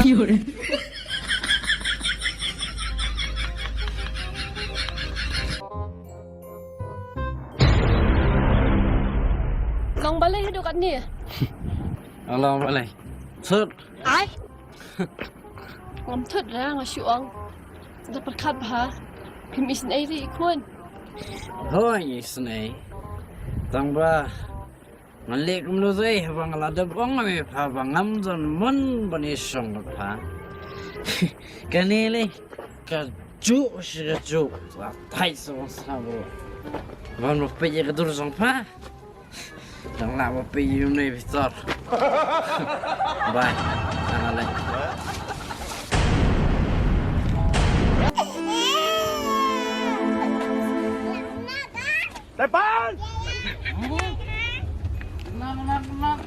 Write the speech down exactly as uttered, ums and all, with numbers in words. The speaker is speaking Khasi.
Long balei haduh katne? Long balei? Sut. Ai. Ngam thut ra nga shu ong. Da pyrkhat bha. Phim isynei ri khun. Hooid isynei. Tang ba ngan leh kumno dei haba nga la dep ong ïa me pha ba ngam don mon ban ïashong bad pha. Kane lei ka juh shi ka juh. La thait sa bang sa bro. Ban ba peit ïa ka dur jong pha. Dang lah ba phi ïa u nei Victor. Bye. Tang lei. Tepan! Knock, knock, knock.